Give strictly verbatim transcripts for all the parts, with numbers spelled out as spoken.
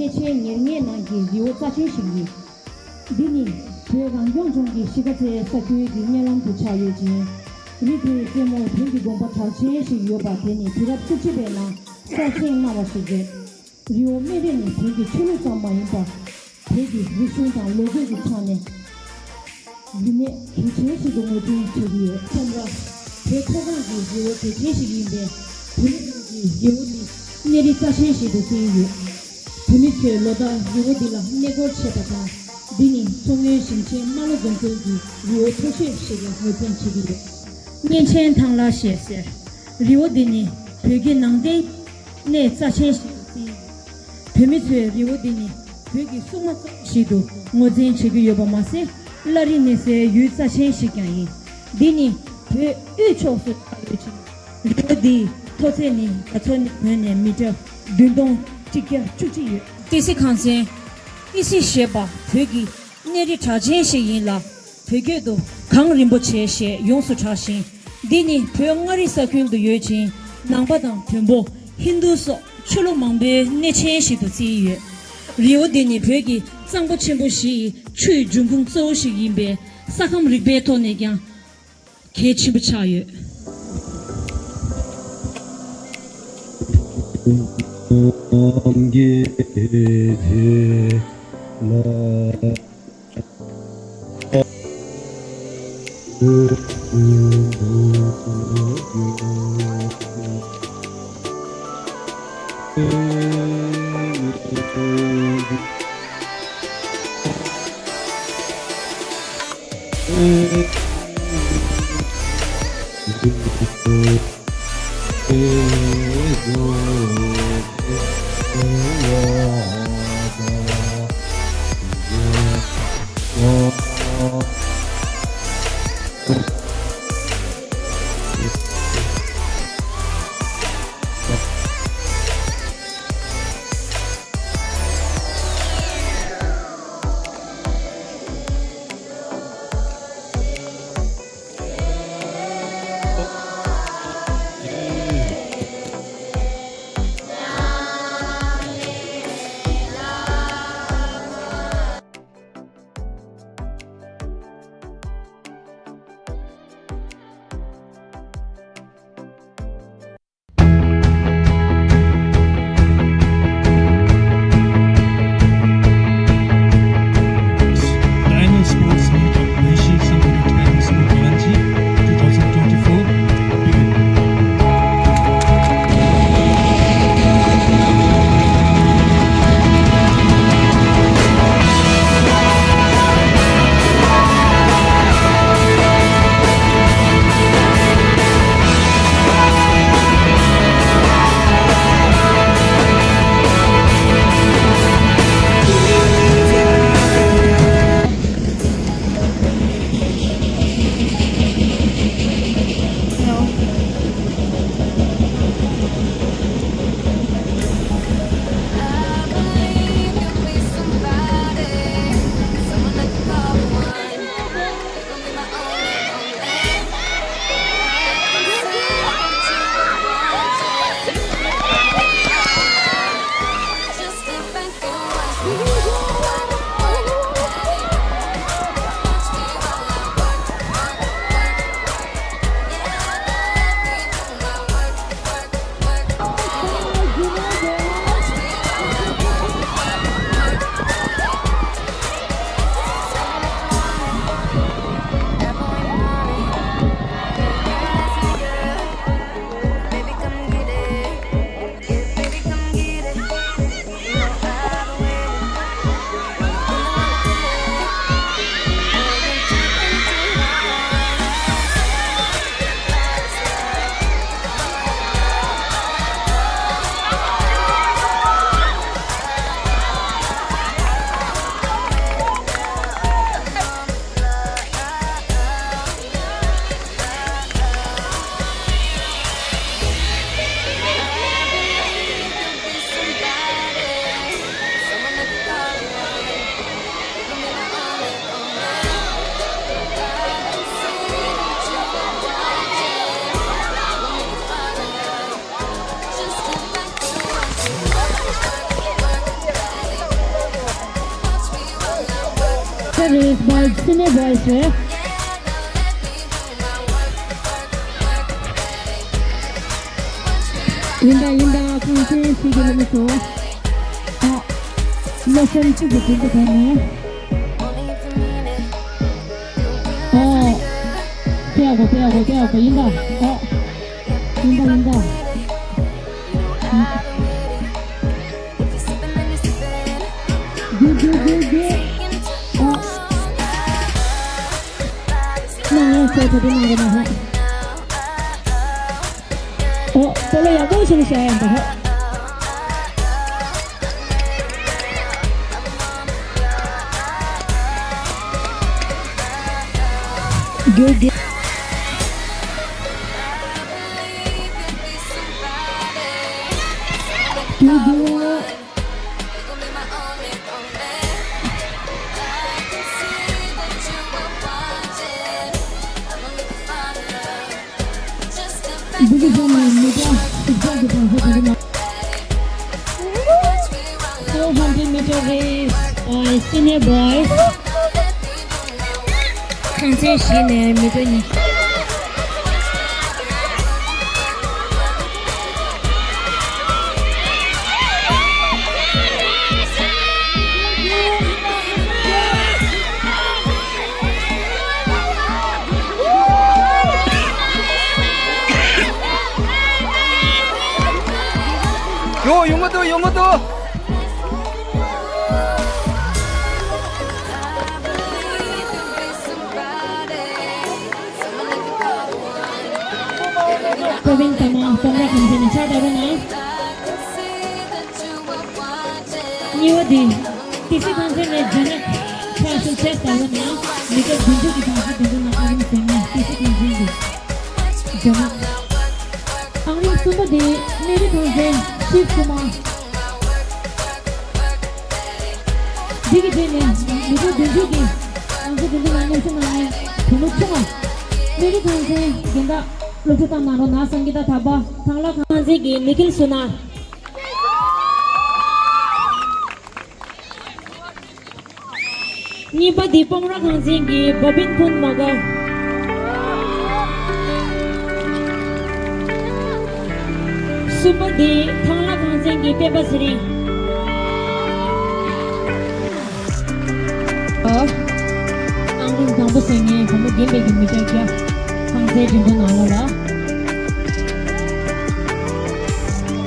གནས་ཆེན་ཉེར་ལྔའི་ནང་གི་རི་བོ་རྩ་ཆེན་ཞིག་ཡིན། འདི་ནི་བོད་རང་སྐྱོང་ལྗོངས་ཀྱི་གཞིས་ཀ་རྩེའི་ས་ཁུལ་གྱི་གཉའ་ལམ་དུ་ཆགས་ཡོད་ཅིང་། རི་དེའི་རྩེ་མོར་བོན་གྱི་དགོན་པ་གྲགས་ཆེན་ཞིག་ཡོད་པ་དེ་ནི་དུས་རབས་བཅུ་གཅིག་པའི་ནང་གསར་བཞེངས་གནང་བ་ཞིག་རེད། རི་བོ་སྨན་རི་ནི་བོད་ཀྱི་ཆོས་ལུགས་ཙམ་མ་ཡིན་པར། བོད་ཀྱི་རིག་གཞུང་དང་ལོ་རྒྱུས་ཀྱི་ཆ་ནས་རིག་གནས་གལ་ཆེན་ཞིག་ཏུ་ངོས་འཛིན་བྱེད་ཀྱི་ཡོད། མཚམས་ར་བོད་མཐོ་སྒང་གི་རི་བོ་གལ་ཆེན་ཞིག་ཡིན་པས། བོད་མི་རྣམས་ཀྱིས་རི་བོ་འདི་གནས་རི་རྩ་ཆེན་ཞིག་ཏུ་བརྩིས་ཡོད། བོད་མི་ཚོས་ལོ་ལྟར་རི་བོ་འདི་ལ་གནས་སྐོར་བྱེད་པ་དང་། འདི་ནི་མཚོ་སྔོན་ཞིང་ཆེན་རྨ་ལྷོ་རྫོང་ཁུལ་གྱི་རི་བོ་མཐོ་ཤོས་ཞིག་ལ་ངོས་འཛིན་བྱེད་ཀྱི་ཡོད། གཉན་ཆེན་ཐང་ལྷ་ཞེས་ཟེར། རི་བོ་འདི་ནི་བོད་ཀྱི་ནང་བསྟན་གནས་རྩ་ཆེན་ཞིག་ཡིན། བོད་མི་ཚོས་རི་བོ་འདི་ནི་བོད་ཀྱི་སྲུང་མ་གཙོ་བོ་ཞིག་ཏུ་ངོས་འཛིན་བྱེད་ཀྱི་ཡོད་པ་མ་ཟད། བླ་རི་གནས་སའི་ཡུལ་རྩ་ཆེན་ཞིག་ཀྱང་ཡིན། འདི་ནི་བོད་དབུས་ཕྱོགས་སུ་ཆགས་ཡོད་ཅིང་། རི་བོ་འདིའི་མཐོ་ཚད་ནི་རྒྱ་མཚོ་ནས་བོད་ནས་མི་ཊར་བདུན་སྟོང་ཁྲི་བརྒྱ་བཅུ་གཅིག་ཡོད། ཏི་སེ་གངས་ཅན། ཏི་སེ་ཞེས་པ་བོད་ཀྱི་གནས་རི་གྲགས་ཅན་ཞིག་ཡིན་ལ། བོད་སྐད་དུ་གངས་རིན་པོ་ཆེ་ཞེས་ཡོངས་སུ་གྲགས་ཤིང་། འདི་ནི་བོད་མངའ་རིས་ས་ཁུལ་དུ་ཡོད་ཅིང་། ནང་པ་དང་བོན་པོ། ཧིན་རྡུ་སོགས་ཆོས་ལུགས་མང་པོའི་གནས་ཆེན་ཞིག་ཏུ་བརྩིས་ཡོད། རི་བོ་འདི་ནི་བོད་ཀྱི་གཙང་པོ་ཆེན་པོ་བཞི་ཡི་ཆུའི་འབྱུང་ཁུངས་གཙོ་བོ་ཞིག་ཡིན་པས། ས་ཁམས་རིག་པའི་ཐོག་ནས་ཀྱང་གལ་ཆེན་པོ་ཆགས་ཡོད། Boys, senior boys རེད། ཡིན་ད་ཡིན་ད། ཁོང་ཚོས་ཤེས་ཀྱི་མི་འདུག་ཨ། བློ་སེམས་གཅིག་ཏུ་སྒྲིལ་དུ་བྱས་ནས། ཨོ། དེ་ཡག་པོ་དེ་ཡག་པོ་དེ་ཡག་པོ་ཡིན་ད། ཨོ། ཡིན་ད་ཡིན་ད། རྒྱུག་རྒྱུག་རྒྱུག་རྒྱུག་ཨོ། ནང་ཡང་ཚོ་དེ་དེ་ནང་གི་ནང་ཧ། ཨོ། སྤོ་ལོ་ཡག་པོ་བྱས་ནས་བྱ་ཡང་ད་ཧ། རྒྱུག་རྒྱུག་རྒྱུག་རྒྱུག་འདི་གི་ཐོག་ནས་མི་སྐྱ་སུག་ཆག་གི་གྲངས་ཚད་དེ་ནང་། Four hundred meter race by senior boys. ཁང་ཚན་བཞི་ནས་མི་ཊར་གཉིས། ཡོང་ཡོང་གི་འདུག་ཡོང་གི་འདུག་ཀོ་བིན་ཏ་མ་སྤོམ་ར་ཁང་ཚན་ནས་ཕྱག་བརྡབ་རོགས་གནང་། གཉིས་པ་འདི། ཏི་སི་ཁང་ཚན་ནས་ཇོ་ནེ་ཕྱག་ཤུགས་ཆེ་བརྡབ་རོགས་གནང་། མི་སྐྱ་བདུན་ཅུ་གི་གྲངས་སུ་བདུན་ཅུ་ནང་ཨང་རིམ་ཟེར་ནས་ཏི་སི་ཁང་ཚན་གྱི་ཇོ་ནེ། ཨང་རིམ་གསུམ་པ་འདི་སྨན་རི་ཁང་ཚན་ཤིབ་ཀུ་མ། འདི་གི་རྗེས་ནས་མི་སྐྱ་བདུན་ཅུ་གི་གྲངས་སུ་བདུན་ཅུ་ནང་མཉམ་ཞུགས་གནང་མཁན་བུ་མོ་ཆུང་བ། སྨན་རི་ཁང་ཚན་སྦྱིན་བདག་སློབ་ཕྲུག་བཏང་གནང་རོགས་གནང་། སངས་རྒྱས་ད་ཐར་པ། ཐང་ལྷ་ཁང་ཚན་གྱི་ནི་ཁིལ་སུ་ན། གཉིས་པ་འདི་སྤོམ་ར་ཁང་ཚན་གྱི་བ་བིན་ཕུན་མ་ག། གསུམ་པ་འདི་ཐང་ལྷ་ཁང་ཚན་གྱི་སྤེན་པ་ཚེ་རིང་། ཨང་རིམ་དང་པོ་ཟེར་མཁན་བུ་མོ་རྒན་པའི་གི་མི་སྐྱ་རྒྱ་ཁང་ཚན་འགྲེམས་སྟོན་ནང་ལོགས་ལ།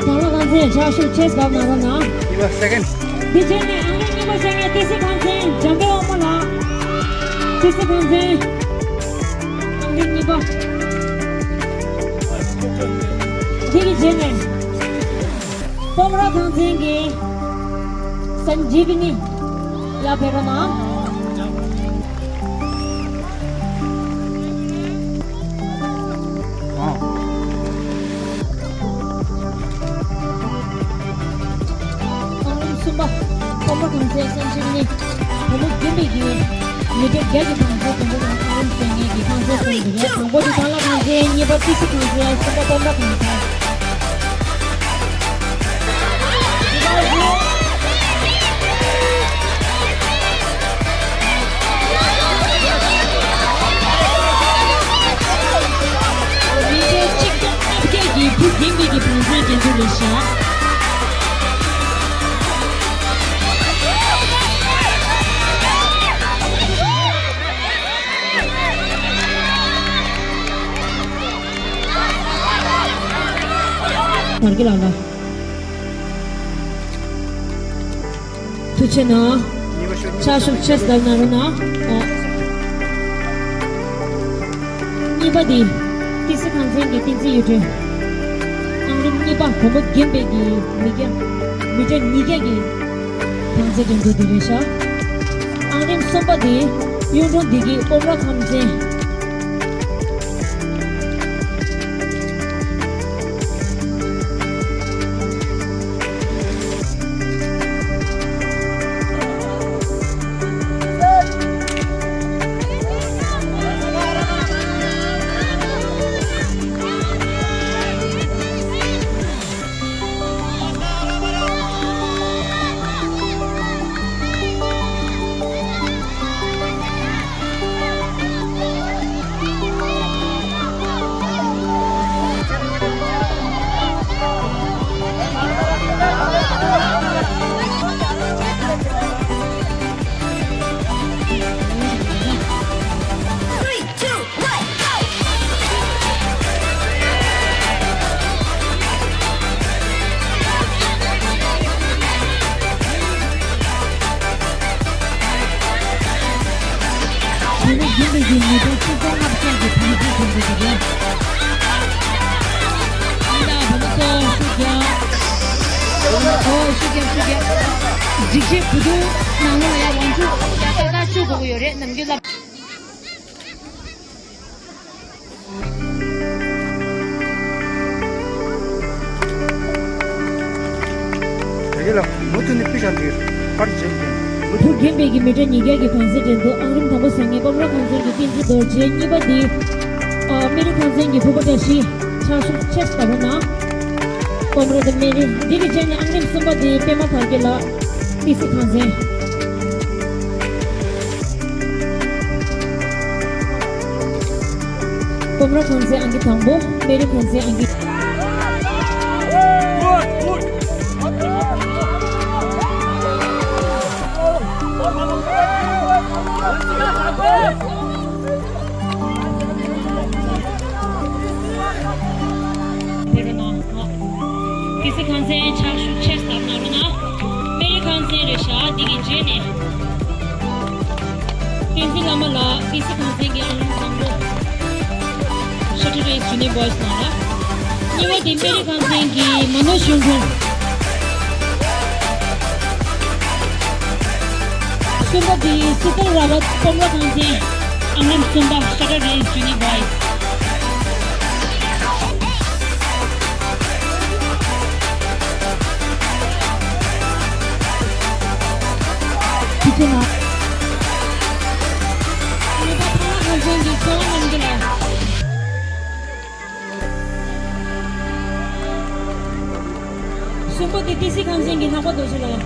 ཐང་ལྷ་ཁང་ཚན་ཕྱག་ཤུགས་ཆེ་བརྡབ་གནང་རོགས་གནང་། གཉིས་པ་སེ་ཀེན། འདི་རྗེས་ནས་ཨང་རིམ་གཉིས་པ་ཟེར་མཁན་ཏི་སི་ཁང་ཚན་འཇམ་དཔལ་དབང་མོ་ལགས། ཏི་སི་ཁང་ཚན་ཨང་རིམ་གཉིས་པ། འདི་གི་རྗེས་ནས་སྤོམ་ར་ཁང་ཚན་གྱི་སན་ཇི་བི་ནི་ལ་ཕེབས་རོགས་གནང་། ཨང་རིམ་གསུམ་པ། སྤོམ་ར་ཁང་ཚན་སན་ཇི་བི་ནི། བུ་མོ་རྒན་པའི་གི་མི་སྐྱ་རྒྱ་གི་གྲངས་ཚད་དང་པོ་དང་ཨང་རིམ་ཟེར་མཁན་གྱི་ཁང་ཚན་གསུམ་འདུག་གས། དང་པོ་དེ་ཐང་ལྷ་ཁང་ཚན། གཉིས་པ་ཏི་སི་ཁང་ཚན། གསུམ་པ་སྤོམ་ར་ཁང་ཚན། མི་སྐྱ་གཅིག་དང་ལྔ་བརྒྱ་གི་བུ་རྒན་པའི་གི་གྲངས་ཚད་འགྲན་བསྡུར་རེད་ཤག་བར་གྱི་ལ་ལ། ཐུགས་རྗེ་གནང་། ཕྱག་ཤུགས་ཆེ་བརྡབ་གནང་རོགས་གནང་། ཨོ། གཉིས་པ་འདི། ཏི་སི་ཁང་ཚན་གྱི་བསྟན་འཛིན་གཡུ་སྒྲོན། ཨང་རིམ་གཉིས་པ་བུ་མོ་རྒན་པའི་གི་མི་སྐྱ། མི་སྐྱ་ཉིས་བརྒྱ་གི་གྲངས་ཚད་འགྲན་བསྡུར་འདི་རེད་ཤག་ཨང་རིམ་གསུམ་པ་འདི་གཡུང་དྲུང་བདེ་སྐྱིད་སྤོམ་ར་ཁང་ཚན། སྒྲིག་ཆས་བུ་དུང་ནང་ལོགས་ལ་ཡང་ཝང་ཅུ་ཡང་ཏག་ཏག་བཅུག་དགོས་ཀྱི་ཡོད་རེད། ནམ་རྒྱུན་ལ། དེ་ག་ལ་མུ་མཐུད་ནས་ཕུལ་བཞག་འདུག་པར་བརྒྱབ་ཀྱིན། མུ་མཐུད་རྒན་པའི་གི་མི་ཊར་ཉིས་བརྒྱ་གི་བང་རྩལ་འགྲན་བསྡུར་ཨང་རིམ་དང་པོ་ཟེར་མཁན་སྤོམ་ར་ཁང་ཚན་གྱི་བསྟན་འཛིན་རྡོ་རྗེ། གཉིས་པ་དེ་ཨ་སྨན་རི་ཁང་ཚན་གྱི་ཕུར་པ་བཀྲ་ཤིས། ཕྱག་ཤུགས་ཆེ་ཙམ་བརྒྱབ་རོགས་གནང་། སྤོམ་ར་དང་སྨན་རི། འདི་གི་རྗེས་ནས་ཨང་རིམ་གསུམ་པ་དེ་པད་མ་དར་རྒྱས་ལགས། ཏི་སི་ཁང་ཚན། སྤོམ་ར་ཁང་ཚན་ཨང་ཀི་དང་པོ། སྨན་རི་ཁང་ཚན་ཨང་ཀི། ཏི་སི་ཁང་ཚན་ཕྱག་ཤུགས་ཆེ་ཙམ་གནང་རོགས་གནང་། སྨན་རི་ཁང་ཚན་རེད་ཤག་འདི་གི་རྗེས་ནས། བསྟན་འཛིན་བླ་མ་ལགས། ཏི་སི་ཁང་ཚན་གྱི་ཨང་རིམ་དང་པོ། Shuttle Race Junior Boys ནང་ལ། གཉིས་པ་དེ་སྨན་རི་ཁང་ཚན་གྱི་མ་ནོ་གཞུང་དྲུང་། གསུམ་པ་དེ་སི་ཏན་ར་བ་སྤོམ་ར་ཁང་ཚན། ཨང་རིམ་གསུམ་པ། Shuttle Race Junior Boys། ཁྱེད་ཚོ་ལ། ངེས་པར་ཐང་ལྷ་ཁང་ཚན་གྱི་ཚེ་དབང་རྣམ་རྒྱལ་ལགས། གསུམ་པ་དེ་ཏི་སི་ཁང་ཚན་གྱི་ལྷག་པ་རྡོ་རྗེ་ལགས།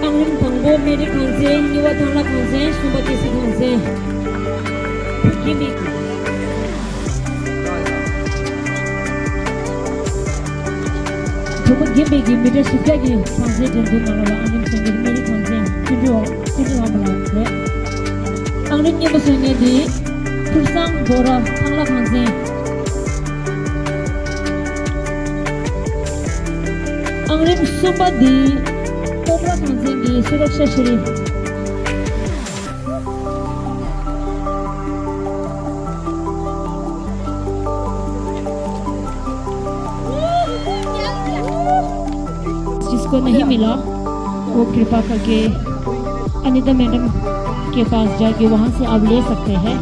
ཨང་རིམ་དང་པོ་སྨན་རི་ཁང་ཚན། གཉིས་པ་ཐང་ལྷ་ཁང་ཚན། གསུམ་པ་ཏི་སི་ཁང་ཚན། ཕུགས་རྒྱན་པའི། དྲུག་པ་རྒན་པའི་གི་མི་ཊར་བཞི་བརྒྱ་གི་བང་རྩལ་འགྲན་བསྡུར་ནང་ལ་ཨང་རིམ་གསུམ་པའི་སྨན་རི་ཁང་ཚན་བསྟན་འགྲོ་བསྟན་འགྲོ་ལྷ་མོ་ལགས་རེད། ཨང་རིམ་གཉིས་པ་བཟོ་མཁན་དེ་ཕུར་སང་སྒོ་ར་ཐང་ལྷ་ཁང་ཚན། ཨང་རིམ་གསུམ་པ་དེ་སྤོམ་ར་ཁང་ཚན་གྱི་སུ་རག་ཤ་ཤི་རི། जिसको नहीं मिला, वो कृपा करके अनिता मैडम के पास जाके वहाँ से आप ले सकते हैं।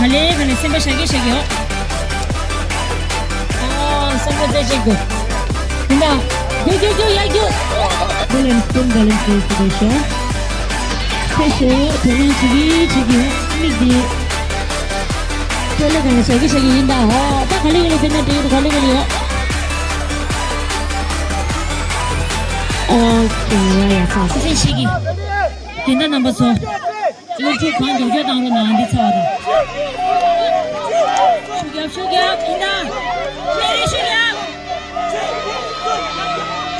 ག་ལེ་ག་ལེ་སེམས་པ་ཤ་གི་ཤ་གི་ཨོ། ཨ་སེམས་པ་རྩེ་གཅིག་དགོས། ཡིན་ད། རྒྱུག་རྒྱུག་རྒྱུག་ཡ་རྒྱུག Balance, balance, balance. ཁྱེད་ཚོ་དེ་རིང་བྱེད་ཀྱི་བྱེད་ཀྱི་མིག་འདི། ཁྱོད་ལ་ག་ལེ་ཤ་གི་ཤ་གི་ཡིན་ད་ཧོ། ད་ག་ལེ་ག་ལེ་ཕན་ན་འགྲིག་གི་འདུག་ག་ལེ་ག་ལེ་ཡོད། ཨོ་ཁེ་ཡ་ཡ་ཚ་ཚ་ཤ་གི། དེ་འདྲ་རྣམ་པ་ཚོ། སློབ་ཕྲུག་གང་མགྱོགས་མགྱོགས་བཏང་རོགས་གནང་འདི་ཚ་བ་དང་། ཤུགས་རྒྱབ་ཤུགས་རྒྱབ་ཡིན་ད། ཤེས་རིག་ཤུགས་རྒྱབ།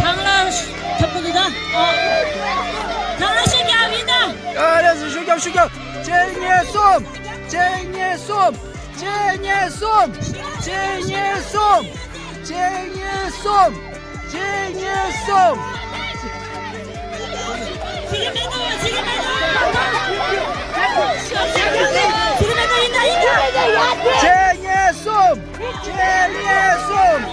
ཐང་ལ་ཐབ་ཀུ་འདུག་ད། ཨོ། ཐང་ལ་ཤུགས་རྒྱབ་ཡིན་ད། ཨ་རེ་ཤུགས་རྒྱབ་ཤུགས་རྒྱབ། གཅིག་གཉིས་གསུམ། གཅིག་གཉིས་གསུམ། གཅིག་གཉིས་གསུམ། གཅིག་གཉིས་གསུམ། གཅིག་གཉིས་གསུམ། གཅིག་གཉིས་གསུམ། གཅིག་གཉིས་གསུམ། གཅིག་གཉིས་གསུམ།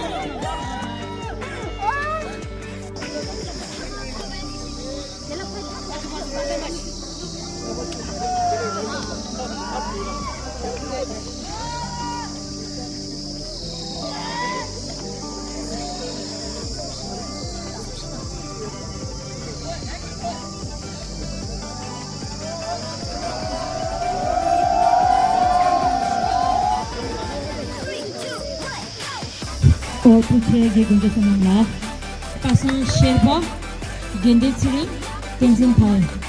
ཨོ་ཐུགས་རྗེ་ཆེ། དགེ་རྒན་ཚོ་རྣམས་ལ། པ་སངས་ཤེར་པ། དགེ་འདུན་ཚེ་རིང་། བསྟན་འཛིན་ཕ།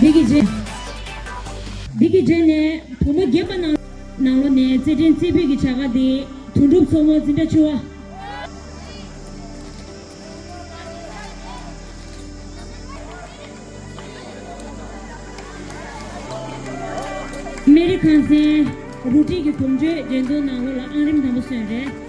འདི་གི་རྗེས། འདི་གི་རྗེས་ནས་བུ་མོ་བརྒྱད་པ་ནང་ནང་ལོགས་ནས་རྩེད་འགྲན་རྩེ་ཕུད་ཀྱི་བྱ་དགའ་དེ་དོན་གྲུབ་མཚོ་མོ་འཛིན་གྲྭ་བཅུ་པ། སྨན་རི་ཁང་ཚན་རུ་སྒྲིག་གི་གོམ་བགྲོད་འགྲན་བསྡུར་ནང་ལོགས་ལ་ཨང་རིམ་དང་པོ་སོན་རེད།